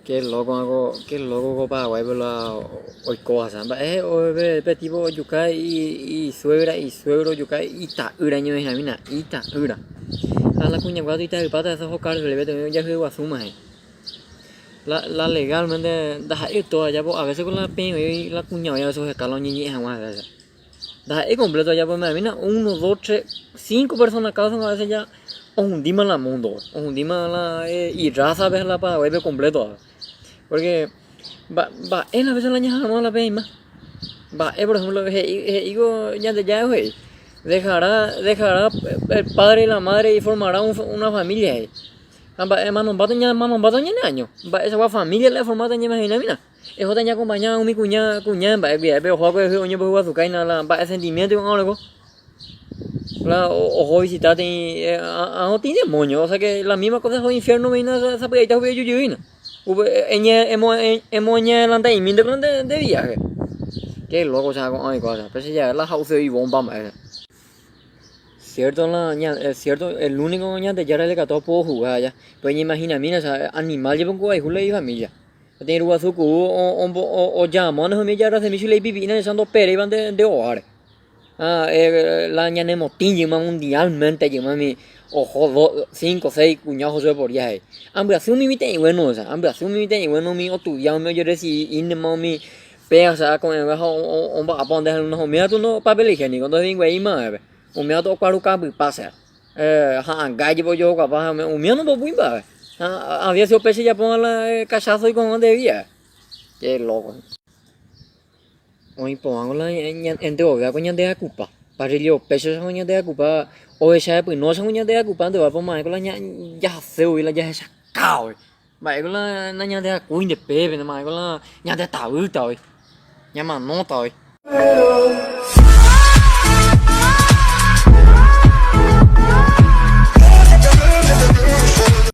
Qué loco ko, qué loco ko Paraguáipe la oikóva sa. Mba'e pe pe tipo ojuka isuegra, isuegro ojuka ita'ýra ñoha'ãmína, ita'ýra. Ha la kuña kuéra ita'ypáta eso oho cárcelpe oĩ ojahyeguasúma he'i. La la legalmente ndaha'éi tóva ajapo a veces ko la peẽ oĩ la kuña oĩ a veces oheka la oñeñe'ẽ hag̃ua hese. Ndaha'éi completo ajapo imagina uno, dos, tres, cinco persona causa a veces ya ohundíma la mundo, ohundíma la irraza pe la Paraguáipe completo. Porque mba'e la veces la ñaha'arõ la peẽma. Mba'e por ejemplo he'i he'íko Ñandejára he'i dejará dejará el padre y la madre y formará una familia he'i. Ha mba'e manombáta ñamanombáta ñane año. Mba'eichagua familia la eformáta ñaimaginamína. Ehóta ñakompaña umi kuña kuña mba'e kuia'épe oho va'ekue oñembohyguasukáina la mba'e sentimiento ko'ã oreko. La oho visita teĩ aotĩ demonio, o sea que la misma cosa oho infierno pe hína sapy'aite oho ojejy hína. Upe emoñeadelanta'imínte ko nde viaje. Qué loco che ko'ã oiko, péicha jave la ha'use ivómba mba'e. Cierto la cierto el único Ñandejára ikatu opohuga aja. Pe oñeimaginamína animal jepe okoayhu la ifamilia. Peteĩ ruguasu kuu ojamóne umi jarasemi chile ipipi'ína hecha ndoperéiva nde ováre. Ha la ñanemotĩ jeyma mundialmente jeyma umi oho dos, cinco, seis kuña oho chupe por día he'i. Ambyasy umi mitã'i guéno osea, ambyasy umi mitã'i guéno umi ostudia umi ojerresivi ínema umi péa osea ko'ẽve ha omba'apo nde ha umíva katu no papel higiénico ndohevingueíma aveve. Umíva katu okuarukapypa osea. Ha'anga jepe ojoguapa ha umíva nombopúi mba'eve. Ha había sido péicha ojapóva la cachazo oiko hag̃ua nde día. Qué loco. Oĩ porãngo la enterovéva ko ñande akupa. Parrillo péicha ñande akupa ovecha epynócha ko ñande akupa ndevápa oma'ẽ ko la jahase voi la jahechaka voi. Mba'éko la nañandeakúinte pépe, mba'éko la ñandetavýta voi, ñamanóta voi.